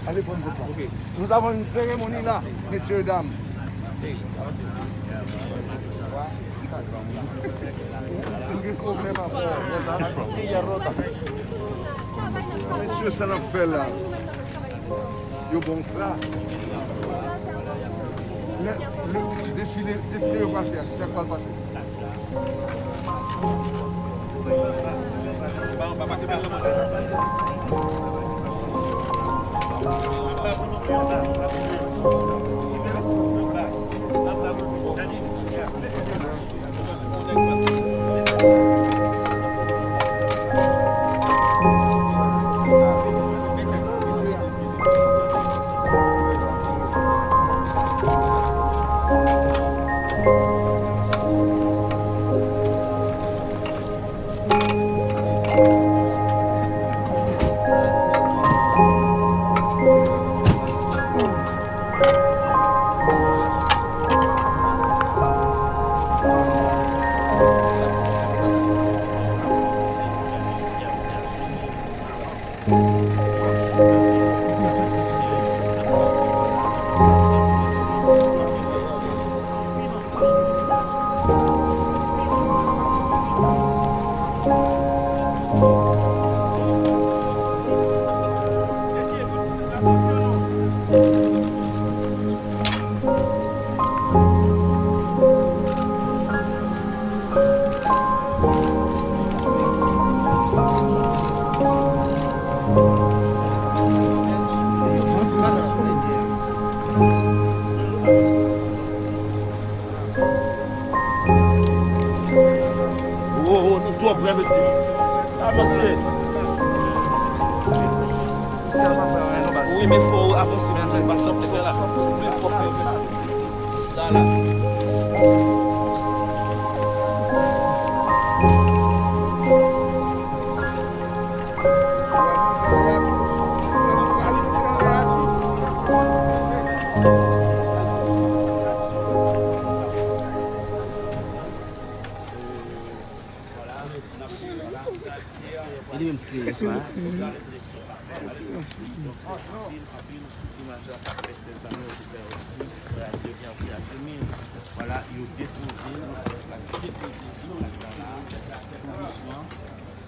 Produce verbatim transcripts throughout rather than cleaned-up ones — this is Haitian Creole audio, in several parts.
Allez prendre votre place. Nous avons une cérémonie là, messieurs et dames. N gen pwoblèm avè w. Mesye, sa n ap fè la? Yo bon klas. Le, le, defile, defile yo pase a, ki sa k pral pase? Oh, oh, nou twò pre, mesye. Avanse. Wi, men fò w avanse, men se pa sa w fè la. Men fò w fè la, la. E li menm ki kreye sa. Imaj la k ap fèt, zanmi oditè, oditris, radyo ki anvi a de mil. Vwala, yo depoze, yo depoze, vwala, dousman.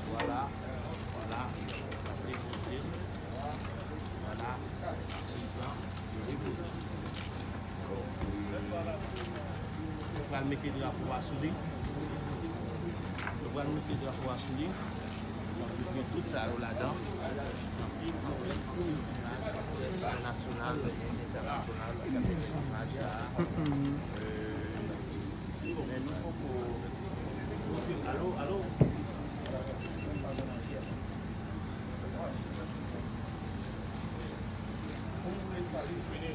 Vwala, vwala, depoze. Vwala, yo depoze. Yo pral mete drapo a sou li. Yo pral mete drapo a sou li. Donk, yo gen tout sa yo ladan. Anpil, anpil, anpil imaj, près nasyonal e entènasyonal, imaj sa a. Euh, men nou poko. Alo, alo. Pou m vle sa, li fini.